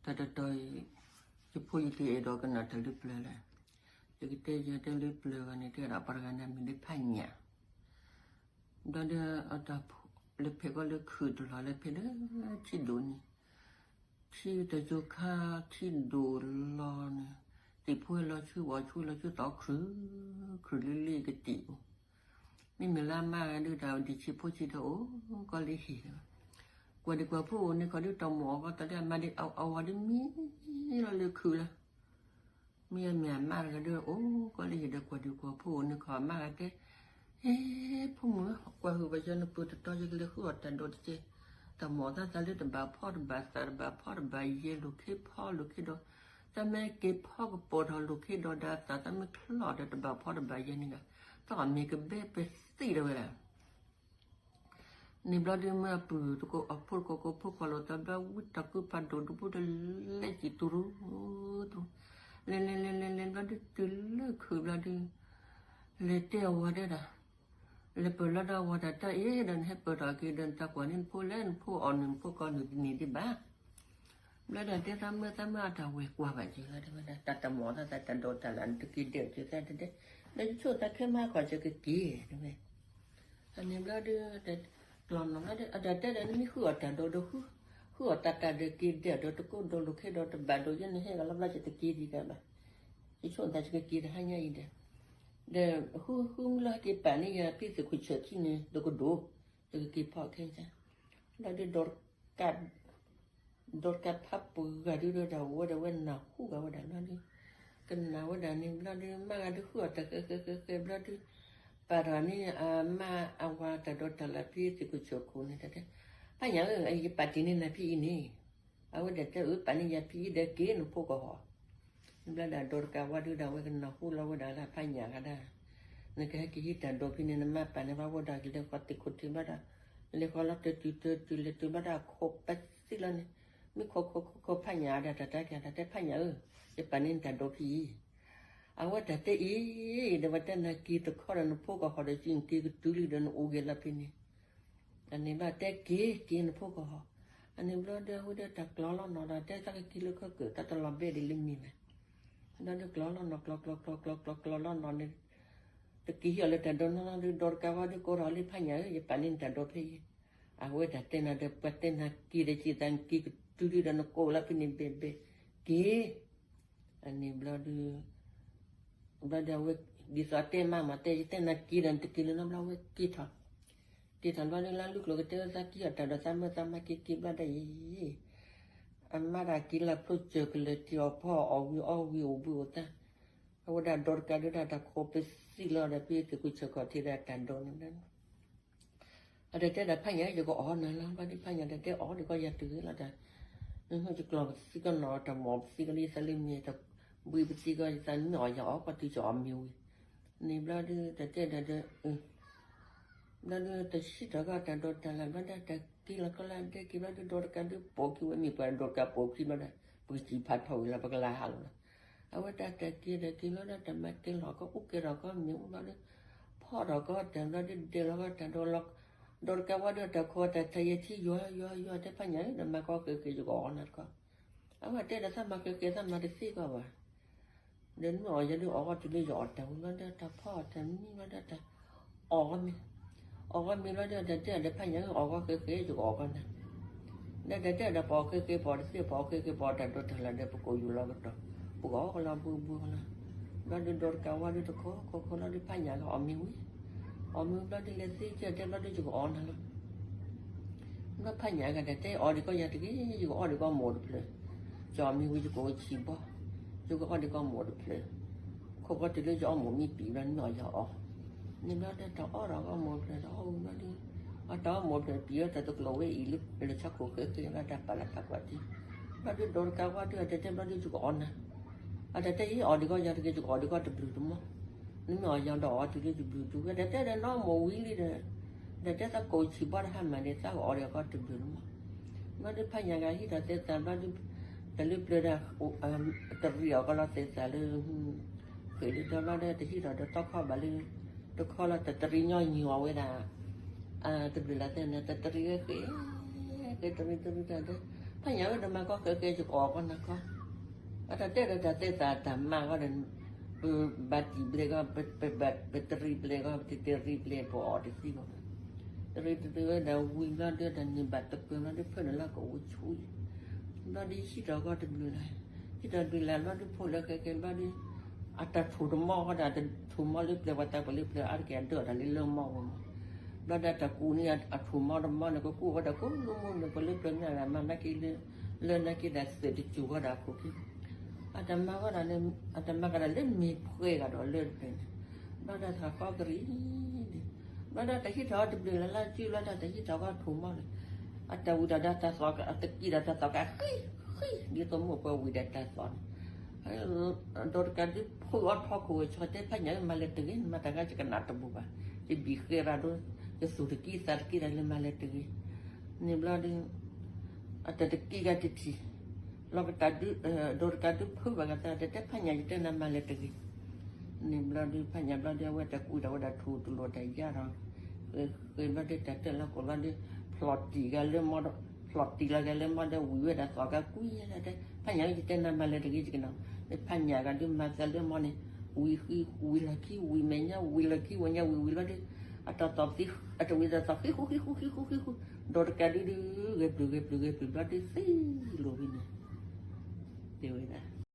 တၢ်တတီၤအံၤ ယဖိယလံၤအဲၣ်ဒိးကနၣ်တၢ်လၢပျၢၤလဲၣ်. ယကတဲယတဲလၢပျၢၤဂၤန့ၣ် တဲဒၣ်ပှၤတဂၤန့ၣ်မံၤလၢဖးညၣ်, ဘျီဒီး လၢဖဲကီၢ်လၢခုၣ်တလီၤလၢဖဲလၢထံဒိၣ်န့ၣ်, ထံတယိခါထံဒိၣ်လီၤန့ၣ်, သံၣ်ဖိလီၤဆူဝီၤဆူလီၤဆူသီခရုၣ်, ခရုၣ်လံလံကတံာ်အိၣ်, မ့မ့ၢ်လၢအမါဂၤဒုးတၢ်ဒံးဆံးဖိဆံးဒီးအိၣ်ကီလၢဟံၣ်, ကွၢ်ဒံးကွၢ်ဖိအိၣ်န့ၣ်ခီဒုးတၢ်မိၣ်အီၣ်ကီတၢ်လၢအမါဒံး အဝီဒုးမံလီၤလၢခုၣ်လီၤ. မ့ၢ်အမ့ၢ်အမါတဂၤဒုးအိၣ်ကီလၢဟံၣ်ဒီးကွၢ်ဒံးကွၢ်ဖိအိၣ်န့ၣ်ခီအမါဂၤတဲ, ဟ့ ဖိမုၣ် ကွၢ်ဟုၣ်ဘၣ်ယၤနပၢၢ်တတီၤ ယကလဲၤဃုအီၣ်တၢ်ဒိးတက့ၢ်, တၢ်မိၣ်အီၣ်သးသးလၢတဘၣ်ဖီတဘၣ်သးတဘၣ်ဖီတဘၣ်ယဲၢ်လိာ်ခ့ဖီလိာ်ခ့ဒီး, တၢ်မ့ၢ်က့ၤဖီကပိာ်ထီၣ်လိာ်ခ့ဒီးဒၣ်သး တၢ်မ့ၢ်ချီၣ်ဒီးတဘၣ်ဖီတဘၣ်ယဲၢ်န့ၣ်ဂ့ၤ, တၢ်အီၣ်မ့ၢ်ကဘဲပသံၣ်ဒၣ်ဝဲဒၣ် န့ၣ်ဘျီဒုးမ့ၢ်အပုၢ်တကိးအဖိတကိးကိးဖိဃီလိာ်သးဘျီ ဝံတၢ်ကူပာ်ဒိၣ်တဘိဒီး လဲၤစံၣ်တူၢ်ရူတူၢ်, လဲၤလဲၤလဲၤလဲၤလဲၤဘျီဒုးတုၤလၢခုၣ်ဘျီဒုး, လဲၤတဲအဝၤဒဲဒၣ်, လဲၤပၢၢ်လီၤဒီးအဝၤတၢ်တၢ်အ့ၣ်ဒီးနဟဲပၢၢ်ထီၣ်က့ၤဒီးနတၢ်ကွၢ်န့ၣ်နဖိလဲၣ် နဖိအီၣ်နုၢ်နဖိကီၢ်နုၢ်တန့ၢ်ဒံးဘၣ် ဘျီဒုးတဲသးမုၢ်သးမုၢ်အတၢ်ဝဲၤကွၢ်ဘၣ်က့ၤလီၤ တဲဝဲဒၣ် တၢ်တမိၣ်သးသးတၢ်ဒိးတၢ်လၢ် နတက့ၤဒဲးက့ၤသးတဲတဲ, ဒီးယဆိကမိၣ်သးခဲမုၢ်ဃီကက့ၤ တဲဝဲ, အန့ၣ်ဘျီဒုး, ကျီၢ်နီၢ်ဘျီဒုး အတၢ်တဲဒီးနမ့ၢ်ဃုအီၣ်တၢ်ဒိးဒီး, ဃုအီၣ်တၢ်တၢ်ဒီးက့ၤဒဲးဒီးတကိးဒိးလိာ်ခ့ဒီးတဘၣ်ဒိးယဲန့ၣ်ဟဲဂၤလီၤဘျီကတက့ၤဒံးဘၣ်, ယဆိကမိၣ်သးကက့ၤတဟါညါအံၤဒီး, ဒီးဃုဃုမုၢ်လၢဟဲက့ၤပာ်န့ၢ်ယၤဖံသ့ၣ်ခိၣ်ဆၢၣ်ခံန့ၣ် တကဒိၣ်, ယကက့ၤဖီခဲဆါ, ဘျီဒုး ဒီးတကးဖးပှၢ်ဂၤဒုးဒီးတၢ်ဝဲဒီးဝဲနၢ်ဟူဂၤဝဲဒၣ်ဘျီဒုး, ကနၣ်ဝဲဒၣ်န့ၣ်ဘျီဒုး မါဂၤဒုးဃုအီၣ်တၢ်ဃဲဃဲဃဲဃဲဘျီဒုး, ပာ်ထီၣ်န့ၣ်အမါအဝၤတၢ်ဒိးတၢ်လၢ်ဖံသ့ၣ်ခိၣ်ဆၢၣ်ခိၣ်န့ၣ်တၢ်တဲ, ဖးညၣ်ဧၢ, ယပာ်တ့ၢ်န့ၢ်နၤဖံအံၤန့ၣ်, အဝဲဒၣ်တဲအၢ ပာ်န့ၢ်ယၤဖံအံၤဒီးက့ၤနဖိကဟီၣ် ဘျီဒၣ်ဒီးတကးဝဲဒုးဒၣ်ဝဲကနၢ်ဟူလီၤဝဲဒၣ်လၢဖးညၣ်ဂၤဒၣ်, နကဟဲက့ၤဟံးတၢ်ဒိးဖဲန့ၣ် နမါပာ်န့ၢ်ဘၣ်ဝဲဒၣ်က့ၤလၢ ဃီသ့ၣ်ခိၣ်ထံးဘျီဒၣ်, လဲၤဃီလီၤတတုၤတတုၤလဲၤတုၤဘျီဒၣ်ခိးပသံလီၤန့ၣ်, မ့ၢ်ခိးခိးခိးခိးဖးညၣ်အတၢ်တၢ်တၢ်က့ၤတၢ်တဲဖးညၣ်ဧၢ, ယပာ်န့ၢ်နတၢ်ဒိးဖဲအံၤ, အဝဲတၢ်တဲအံၤ, ဒီးဝဲတဲနၤက့ၤတခီဒီးနဖိကဟီၣ်ဒီးက့ၤနက့ၤကတုၤလံဒီးနအိၣ်ဂ့ၤလီၤဖဲန့ၣ် အန့ၣ်ဘျီတဲက့ၤက့ၤနဖိကဟီၣ်, အန့ၣ်ဘျီဒီးအဝဲဒီးတၢ်ကျီလီၤနီၢ်ဒီး တဲသးကက့ၤလၢခီၣ်ကၢၣ် တၢ်တလီၤဘဲဒ်လၢမံၤလဲၣ်, ဘျီဒီးကျီလီၤနီၢ် ကျီကျီကျီကျီကျီကျီလီၤနီၢ်န့ၣ်, တက့ၤဟံးအီၤလၢတၢ်ဒိးနီၢ်နီၢ်ဒီး ဒီးတကးဝဲဒုးကိးထီၣ်လၢဖးညၣ်ဧၢ, ယပာ်န့ၢ်နတၢ်ဒိးဖဲအံၤ, အဝဲတၢ်တဲနၤဒီး ပှၤတဲနၤက့ၤဒီးက့ၤသးနက့ၤကတုၤလံဒီးနကိးလီၤဖဲန့ၣ်ဘဲဘဲ, က့ၤ အန့ၣ်ဘျီဒုး, ဘျီဒီးအဝဲ, ဒ်သိးအတဲမးမးတဲ ယတဲနၤက့ၤဒီးနတက့ၤလၢၤနီတဘျီ အဝဲက့ၤထီၣ်, က့ၤထီၣ်ဘျီဒုး လၢလူၢ်ကျိၤကတဲဝဲသးက့ၤအီၣ်တၢ်ဒီးသးမုၢ်သးမါက့ၤက့ၤဘျီဒၣ်အံၤ, အမါတၢ်က့ၤလၢဖျိစၢၤကလၢၤထံအီၤဖီအီၣ်ဝံၤအီဝံၤအိၣ်ဘှံးအိၣ်သါ, အဝဲဒၣ်ဒီးတကးဒုးဒၣ်တၢ်ခိးပသံလီၤဒီးဖဲသ့ၣ်ခိၣ်ဆၢၣ်ခီၣ်ထံးဒီးတၢ်ဒိးန့ၣ် အတတဲဒီးဖးညၣ် ယကအီၣ်နၤလီၤ ဘျီဒုးဖးညၣ်တတဲအီၣ်ဒုးကီၢ်ယၤတုၤလီၤတၢ်, ယကျီၢ်ပသံကီၢ်နီၢ်တၢ်မိၢ်ပသံကီၢ်လၢယသးလၢမ့ၢ်တၢ်ဘှံးပသံကီၢ်ယသးနမ့ၢ်အီၣ်ယၤအီၣ် ကီၢ်တုၤကအီၣ်မ့ၢ်ဝံၤ, န့ၣ်ဘျီဒုးတတဲဒီးဒုး ဘျီဒုးတဆံးထီၣ်ကီၢ်တၢ်ဒိးတၢ်လၢ် ဘျီဒၣ်တၢ်က့ၤလီၤကီၢ်လၢဒဲက့ၤဘျီဒုး ဒီးတကးဒုးပိာ်ခံဝဲ မ့ၢ်ပှၤဒီးတကးပိာ်ခံဘျီဒၣ် ပကစံးဖးထီၣ်ဝံၤလီၤ ပကလၢဟးလီၤလီၤ, အဝဲတၢ်တၢ်က့ၤဒီးက့ၤဘျီဒၣ်တၢ်မၤတ့ၢ်လီၤကီၢ် အိၣ်ကဲထီၣ်ကီၢ်မ့ၢ်အိၣ်ဘျီဒုး ဖီထီၣ်ကီၢ်တၢ်ဘျီဒုး ဒဲးလီၤကီၢ်တၢ်ဒိးလီၤ, ဒီးတကးဝဲဒုးတၢ်ခိးတၢ်ထံၣ်ယဲၢ်ထံယွၤယွၤယွၤ တဲဖးညၣ်ဧၢ နမၤကီၢ်ဃဲးဃဲး ယကအီၣ်နၤတကီၢ်, အဝဲတဲဒီးသးမၤဃဲးဃဲး သးမၤတသ့ကီၢ်ဘၣ် ဒီးနမ့ၢ်အီၣ်ယၤဒုး အီၣ်ကီၢ်တုၤလၢယအီၣ်တၢ်ဝံၤဘျီဒီး တၢ်ဖီအီၣ်တၢ်မံဘျီဒီးတၢ် အီၣ်ကီၢ်မ့ၢ်, အီၣ်ကီၢ်မ့ၢ်ဘျီဒီး တၢ်တဲဒီးဖးညၣ်ဧၢ အီၣ်ကီၢ်ဃဲးဃဲး ယကအီၣ်ကီၢ်နၤ, ဒီးတၢ်တဲဒီးပအီၣ်ဃဲးဃဲး ပအီၣ်တသ့ ပအီၣ်ဃဲးဃဲး ပအီၣ်တၢ်ဒိးတၢ်လၢ်ဒီး ပကိးယူၤလီၤကတီၢ်, ပကအီၣ်ကလီၤဘှံးဘှံးကလီၤ, ဘျီဒုးဒီးတကးဝဲဒုးတခိးခိးခိးလီၤဒုးဖးညၣ်ကီၢ်အီၣ်မ့ၢ်ဝံၤ, အီၣ်မ့ၢ်ဘျီဒုးလဲၤသ့ကၢ်တဲဘျီဒုးယကအီၣ်နၤလီၤ ဘျီဖးညၣ်ကဒီးတဲအီၣ်ဒံးကီၢ်ယၤတဂ့ၤ ယကအီၣ်ဒံးကီၢ်မိၢ်တဖျၢၣ်, ယအီၣ်မ့ၢ်ဝံၤယကအိၣ်ဆံးဘီ, ယကအီၣ်ဒံးကီၢ်မိၢ်တဖျၢၣ်, ခိးကီၢ်တုၤလၢယအီၣ်မိၢ်မံပံၤဘျီနမ့ၢ်အီၣ်ယၤအီၣ်, န့ၣ်ဘျီဒီးတၢ်အီၣ်ဒီးကီၢ်မိၢ်တဖျၢၣ်ဒီးအီၣ်ဝံၤဘျီဒုး, အတၢ်အီၣ်မိၢ်တဖျၢၣ်ပံၤဝဲတၢ်တကျိၤဝဲအံၤလၢ လၢဆၢခိၣ်ဃဲးဃဲးလီၤတၢ်ပာ်လၢဖးကွၢ်ထံ, ဘျီဒုးဒီးတကးဝဲဒုးအတတဲဘျီဒုးယကအီၣ်နၤ အတတဲအီၣ်ဒံးကီၢ်ယၤတဂ့ၤ ယကအီၣ်ဒံးကီၢ်တဘျုးတမီၢ်, နမ့ၢ်အီၣ်ယၤဒီးအီၣ်တုၤလၢယဘျုးတုၤဝဲ တတဲဒီးနီၢ်မိၢ်ဝံၤလံဒီး, တတဲသးကိးဆံးဘီတဟါမၢ်န့ၣ် သးကအီၣ်ဒံးကီၢ်တဘျုးတမီၢ်, ဘျီဒုးဖးညၣ်ဂၤဟံးထီၣ်သဲသးဘျီဒုး, တၢ်လၢပျၢၤဒၣ်, တရံးအီၣ်ကီၢ်လီၤသဲသးလၢ, ဃ့ၢ်လၢတၢ်ဘျီဒီးတဟံးထီၣ်ဒီးတီခီဘၣ်လၢ, တခီလီၤတတရံးညီနုၢ်အီၣ်ဝဲဒၣ် တဘျုးလၢ်သဲန့ၣ် တတရံးဝဲဃ့ၢ်, ဃ့ၢ်တရံးတရံးတၢ်ဒီး, ဖးညၣ်ဝဲတမၤကီၢ်ဃဲဃဲ ယကအီၣ်ကီၢ်နၤကီၢ်, အတၢ်တဲဒီးတၢ်သဲသးတၢ်မၤကီၢ်ဒီး, ပဘၣ်တံၢ်ဘျဲကီၢ်, ပဘၣ်ပတရံးဘျဲကီၢ်, ပတတရံးဘျဲ ပအီၣ်တသံဘၣ်. တရံးတရံးဝဲဒၣ်ဝံၤဘျီဒီး တၢ်န့ၣ်ဘၣ်တပၢၤဘျီဒီး ဖၢနုာ်လၢကအိၣ်ဆူၣ်ယံၤ, ဘျီဒီးဟံးထီၣ်ကီၢ်တဘျုးလၢ်, ဟံးထီၣ်ဘျုးလၢ်ဘျီဒီး ဖိလၢဃဲဃဲဘျီဒီး အတၢ်ထိၣ်တမီၢ်ဃီဒီး ထိၣ်မီၢ်လၢပျၢၤ ပှၤသးပှၢ်လၢပျၢၤ အါတက့ၢ်အဒၢးတၢ်လၢလၢမီၢ်ဝဲမီၢ်, ဘျီဒီးတၢ်ကူးန့ၢ်အထိၣ်မီၢ်တမီၢ်န့ၣ် ကကူးဝဲဒီးကိးမုၢ်မုၢ်န့ၣ် ပှၤလၢပျၢၤမ့ၢ်ဂၤမၤနာ်က့လၢ, လၢနာ်က့ဒီးသုးတစူၤဃီဒီးအခိၣ်ခံ အတၢ်မၤဝဲဒၣ်န့ၣ်, အတၢ်မၤကဒီးလၢမ့ၢ်ပှဲၤဂၤဒီးလၢတဖျၢၣ်န့ၣ်, ဘျီဒီးသးဃီကရံၣ်, ဘျီဒီးတၢ်ဟံးထီၣ်တဘျုးလၢ်လၢ်စုလီၤဒီး တၢ်ဟံးထီၣ်ကီၢ်ထိၣ်မီၢ်န့ၣ်, အတၢ်ဝံၤဒီးတၢ်သီၣ်က, အတကံၢ်ဒီးတၢ်သီၣ်ကဃံ, ဃံ, ဒ်သိးမိၢ်ပှၢ်ဝံၤဒီးတၢ်သီၣ်န့ၣ်, ဒီးတကးဒုးဖုးအီၣ်ထီခိၣ်ဝဲဆီတဲ ဖးညၣ်မၤလဲၤတဂ့ၤ, နမၤတၢ်ဂၤယကနၣ်တဘၣ်ဘၣ်, ယဘံၣ်ဃဲရၤဒိ, ယသူၣ်တကံၢ်သးတကံၢ်ဒီးလၢမၤလဲၤတဂ့ၤ, န့ၣ်ဘျီဒီး အတၢ်တကံၢ်ဂၤတထံၣ်, လီၤကတၢ်ဒုး, ဒီးတကးဒုးဖုးဘၣ်ကသး တတဲဖးညၣ် ယတဲနၤမၤလဲၤတဂ့ၤ, န့ၣ်ဘျီဒီး ဖးညၣ်ဘျီဒီး အဝဲတၢ်ကွံာ်ဒီးဝဲဒၣ်ထိၣ်တလိာ်တၢ်ယါဒီး, ဃဲဘျီဒီးတၢ်တၢၢ်လီၤကိာ်ဘျီဒီး, ဖျီၣ်တံၢ်ဂၤလၢမီၢ်ဒီး, ဖျီၣ်တံၢ်လီၤဂၤလၢမီၢ်ဒီး ဝံၤဝဲဒၣ်သီၣ်ကါကွံာ်ယဲဒၣ်တဲ, ဖးညၣ် ယတဲနၤမၤလဲၤတဂ့ၤ ယကနၣ်, ဖးညၣ်ဂၤဒုးမၤသးလၢမီၢ်န့ၣ်, ဝံၤဃံ, ဝံၤလီၢ်ခံ, ဝံၤမဲာ်ညါ, ဝံၤလီၢ်ခံ, ဝံၤညါ, ဝံၤဝံၤဘျီဒီး, အတၢ်သီၣ်သံ, အတဝံၤတၢ်သီၣ်ဃံဃူဃံဃူဃံဃူဃံဃူ, ဒီးတကးဒုးဒုး, ဂဲၤပျုၢ်ဂဲၤပျုၢ်ဂဲၤပျုၢ်ဘျီဒီး သံလိာ်ဝဲန့ၣ်, တဲဝဲဒၣ်